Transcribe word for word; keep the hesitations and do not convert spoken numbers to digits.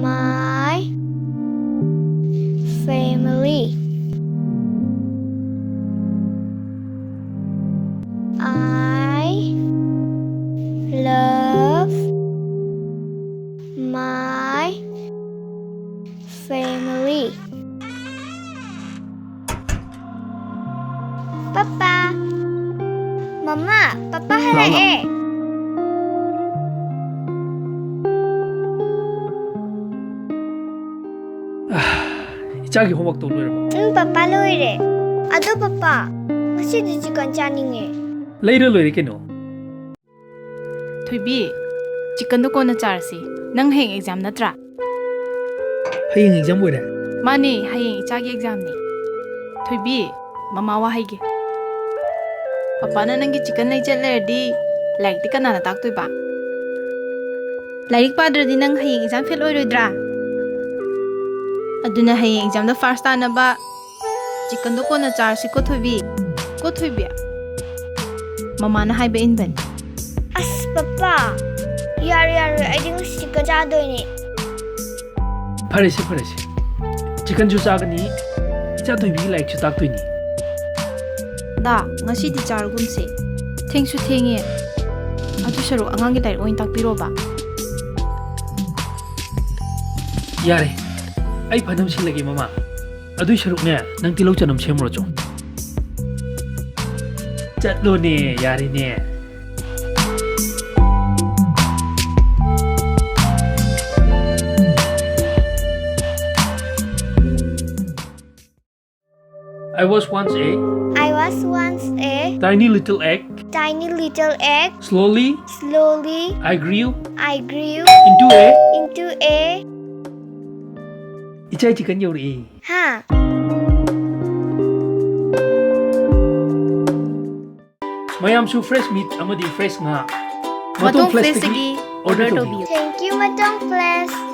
My family. I love my family. Papa. ꯃꯃꯥ, papa ꯂꯥꯛꯑꯣ, ꯂꯥꯛꯑꯣ꯫ ꯍꯜꯂꯛꯑꯦ꯫ ꯏꯆꯥꯒꯤ homework ꯇꯧ ꯂꯣꯏꯔꯕꯣ? ꯎꯝ, ꯄꯄꯥ, ꯂꯣꯏꯔꯦ꯫ ꯑꯗꯣ ꯄꯄꯥ, ꯉꯁꯤꯗꯤ chicken ꯆꯥꯅꯤꯡꯉꯦ꯫ ꯂꯩꯔ ꯂꯣꯏꯔꯦ ꯀꯩꯅꯣ꯫ ꯊꯣꯏꯕꯤ, chickenꯗꯣ ꯀꯣꯟꯅ ꯆꯥꯔꯁꯤ꯫ ꯅꯪ ꯍꯌꯦꯡ exam ꯅꯠꯇ꯭ꯔꯥ? ꯍꯌꯦꯡ exam ꯑꯣꯏꯔꯦ? ꯃꯥꯅꯦ, ꯍꯌꯦꯡ ꯏꯆꯥꯒꯤ examꯅꯤ꯫ ꯊꯣꯏꯕꯤ, ꯃꯃꯥ ꯋꯥ ꯍꯥꯏꯒꯦ꯫ ꯄꯄꯥꯅ ꯅꯪꯒꯤ chicken ꯂꯩꯖ ꯂꯩꯔꯗꯤ ꯂꯥꯏꯔꯤꯛꯇꯤ ꯀꯅꯥꯅ ꯇꯥꯛꯇꯣꯏꯕ? ꯂꯥꯏꯔꯤꯛ ꯄꯥꯗ꯭ꯔꯗꯤ ꯅꯪ ꯍꯌꯦꯡ exam fail ꯑꯣꯏꯔꯣꯏꯗ꯭ꯔꯥ? ꯑꯗꯨꯅ ꯍꯌꯦꯡ examꯗ first ꯇꯥꯅꯕ chickenꯗꯣ ꯀꯣꯟꯅ ꯆꯥꯔꯁꯤꯀꯣ ꯊꯣꯏꯕꯤ꯫ ꯀꯣ ꯊꯣꯏꯕꯤ? ꯃꯃꯥꯅ ꯍꯥꯏꯕ ꯏꯟꯕꯅꯤ꯫ ꯑꯁ, ꯄꯄꯥ, ꯌꯥꯔꯣꯏ, ꯌꯥꯔꯣꯏ, ꯑꯩꯗꯤ ꯉꯁꯤ chicken ꯆꯥꯗꯣꯏꯅꯦ꯫ ꯐꯔꯦꯁꯦ, ꯐꯔꯦꯁꯦ꯫ Chickenꯁꯨ ꯆꯥꯒꯅꯤ, ꯏꯆꯥ ꯊꯣꯏꯕꯤꯒꯤ ꯂꯥꯏꯔꯤꯛꯁꯨ ꯇꯥꯛꯇꯣꯏꯅꯤ꯫ ꯗꯥ, ꯉꯁꯤꯗꯤ ꯆꯥꯔꯒꯨꯝꯁꯦ꯫ ꯊꯦꯡꯁꯨ ꯊꯦꯡꯉꯦ꯫ ꯑꯗꯨ ꯁꯔꯨꯛ ꯑꯉꯥꯡꯒꯤ ꯂꯥꯏꯔꯤꯛ ꯑꯣꯏꯅ ꯇꯥꯛꯄꯤꯔꯣꯕ꯫ ꯌꯥꯔꯦ, ꯑꯩ ꯐꯅꯕ ꯁꯤꯜꯂꯒꯦ, ꯃꯃꯥ꯫ ꯑꯗꯨꯏ ꯁꯔꯨꯛꯅꯦ, ꯅꯪ ꯇꯤꯜꯍꯧ ꯆꯅꯝ ꯁꯦꯝꯃꯨꯔꯣ ꯆꯣ꯫ ꯆꯠꯂꯣꯅꯦ, ꯌꯥꯔꯦꯅꯦ꯫ I was once a I was once a tiny little egg. Tiny little egg. Slowly Slowly I grew I grew into a into a ꯏꯆꯥ chicken ꯌꯧꯔꯛꯑꯦ꯫ ꯍꯥ? ꯃꯌꯥꯝꯁꯨ fresh meat ꯑꯃꯗꯤ fresh ꯉꯥ ꯃꯇꯣꯡ ꯃꯇꯣꯡ ꯐ꯭ꯂꯦꯁꯇꯒꯤ ꯐ꯭ꯂꯦꯁꯇꯒꯤ order order ꯇꯧꯕꯤꯌꯨ꯫ ꯇꯧꯕꯤꯌꯨ꯫ Thank you, ꯃꯇꯣꯡ flash.